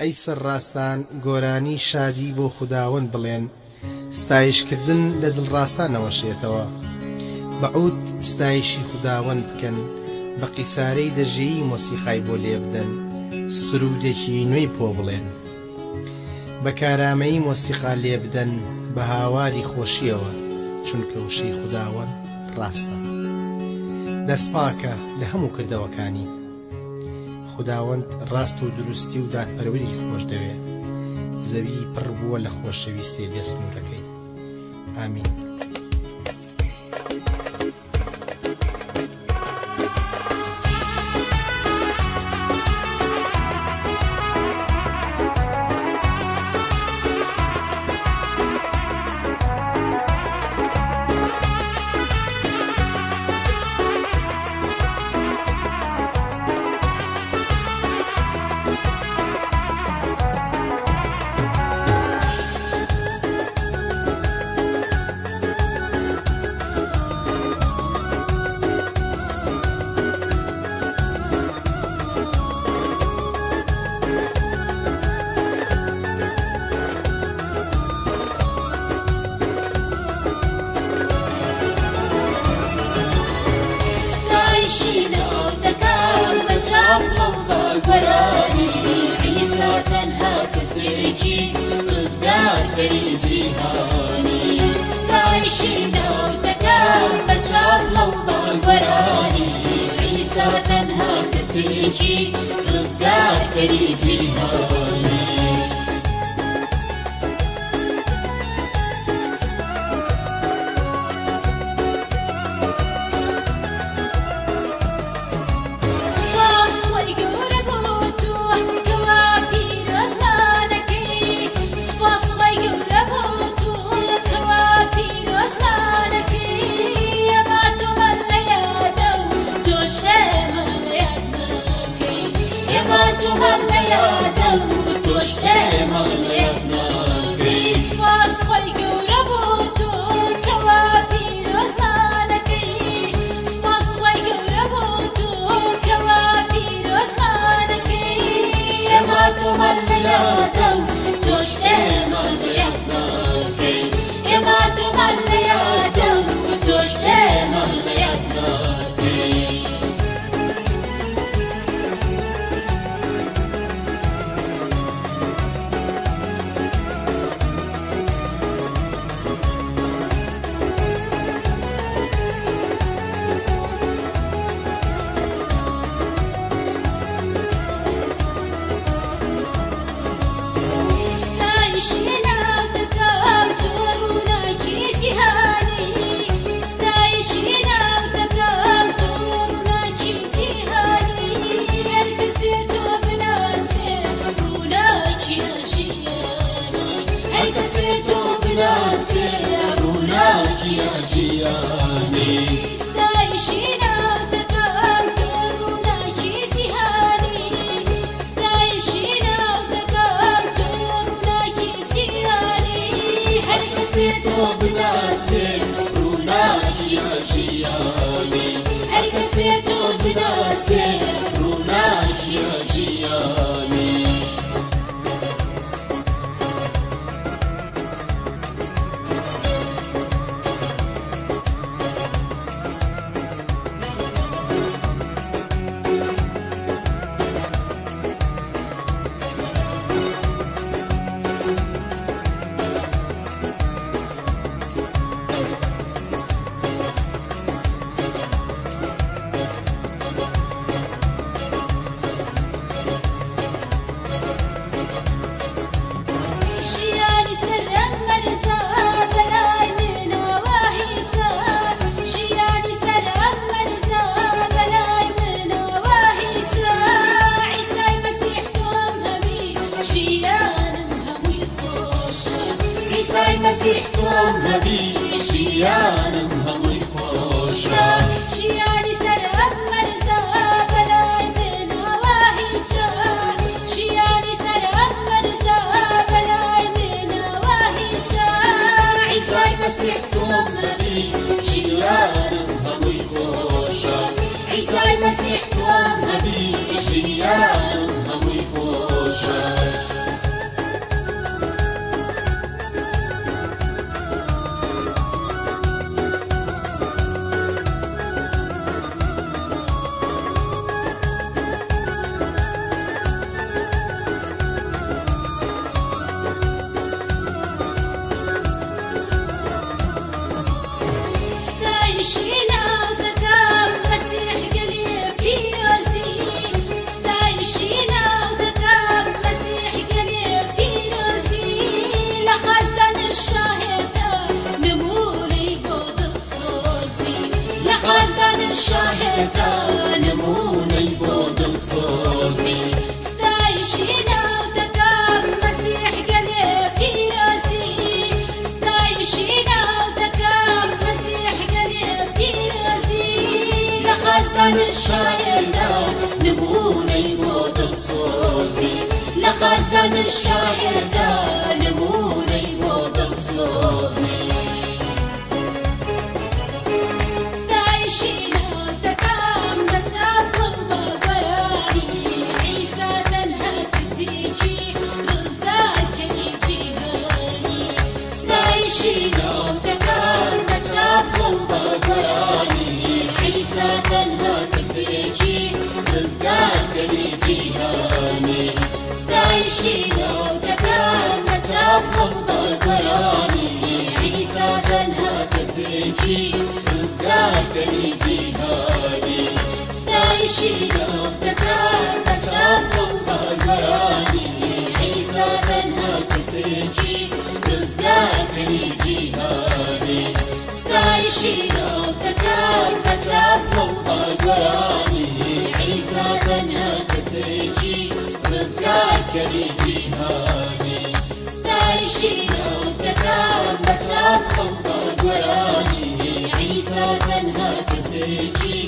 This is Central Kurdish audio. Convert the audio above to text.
ئەی سەرڕاستان گۆرانی شادی بۆ خوداوەند بڵێن، ستایشکردن لە دڵڕاستانەوە شێتەوە. بە عود ستایشی خوداوەند بکەن، بە قیسارەی دەژێی مۆسیقای بۆ لێبدەن، سروودێکی نوێی پۆ بڵێن. بە کارامەیی مۆسیقا لێبدەن، بە هاواری خۆشییەوە، چونکە وشەی خوداوەند ڕاستە. دەستپاکە لە هەموو کردەوەکانی. خوداوەند ڕاست و دروستی و دادپەروەری خۆشدەوێ. زەوی پڕ بووە لە خۆشەویستیە بێ سنوورەکەی. ئامین. ستایشی ناو دەکەم بە چاپڵە و بە گۆرانی، عیسا تەنها کەسێکی ڕزگارکەری جیهانی. ستایشی ناو دەکەم بە چاپڵە و بە گۆرانی، عیسا تەنها کەسێکی ڕزگارکەری جیهانی. سوپاس خوای گەورە بۆ تۆ کەوا پیرۆزمانەکەی، سوپاس خوای گەورە بۆ تۆ کەوا پیرۆزمانەکەی، ئێمە تۆمان لە یادە و تۆش ئێمە لە یاد ناکەی، ئێمە تۆمان لە یادە و تۆش ئێمە لە یاد ناکەی. سوپاس خوای گەورە بۆ تۆ کەوا پیرۆزمانەکەی، سوپاس خوای گەورە بۆ تۆ کەوا پیرۆزمانەکەی، ئێمە تۆمان لە یادە و تۆش ئێمە لە یاد ناکەی، ئێمە تۆمان لە یادە و تۆش ئێمە لە یاد ناکەی. ستایشی ناو دەکەم تۆ ڕووناکی جیهانی، ستایشی ناو دەکەم تۆ ڕووناکی جیهانی، هەر کەسێ تۆ بناسێ ڕووناکی ژیانی، هەر کەسێ تۆ بناسێ ڕووناکی ژیانی. ستایشی ناو دەکەم تۆ ڕووناکی جیهانی، ستایشی ناو دەکەم تۆ ڕووناکی جیهانی، هەر کەسێ تۆ بناسێ ڕووناکی ژیانی، هەر کەسێ تۆ بناسێ ڕووناکی ژیانی. ژیانی سەر ئەم مەرزە بەلای منەوە هیچە، ژیانی سەر ئەم مەرزە بەلای منەوە هیچە، عیسای مەسیح تۆم هەبی ژیانم هەمووی خۆشە، عیسای مەسیح تۆم هەبی ژیانم هەمووی خۆشە. ژیانی سەر ئەم مەرزە بەلای منەوە هیچە، ژیانی سەر ئەم مەرزە بەلای منەوە هیچە، عیسای مەسیح تۆم هەبی ژیانم هەمووی خۆشە، عیسای مەسیح تۆم هەبی ژیانم هەمووی خۆشە. شایەتە نموونەی بۆ دڵسۆزی. ستایشی ناو دەکەم مەسیح گەلێ پیرۆزی، ستایشی ناو دەکەم مەسیح گەلێ پیرۆزی. لە خاچدان شایەتە نموونەی بۆ دڵسۆزی، لە خاچدان شایەتە نموونەی بۆ دڵسۆزی. ستایشی ناو دەکەم بە چاپڵ بە گۆرانی، عیسا تەنها کەسێکی ڕزگارکەری جیهانی. ستایشی ناو دەکەم بە چاپڵ بە گۆرانی، عیسا تەنها کەسێکی ڕزگارکەری جیهانی. ستایشی ناو دەکەم بە چاپڵ بە گۆرانی، عیسا تەنها کەسێکی ڕزگارکەری جیهانی. ستایشی ناو دەکەم بە چاپڵ بە گۆرانی، عیسا تەنها کەسێکی ڕزگارکەری جیهانی. ستایشی ناو دەکەم بە چاپڵ بە گۆرانی، عیسا تەنها کەسێکی ڕزگارکەری جیهانی. ستایشی ناو دەکەم بە چاپڵ بە گۆرانی، عیسا تەنها کەسێکی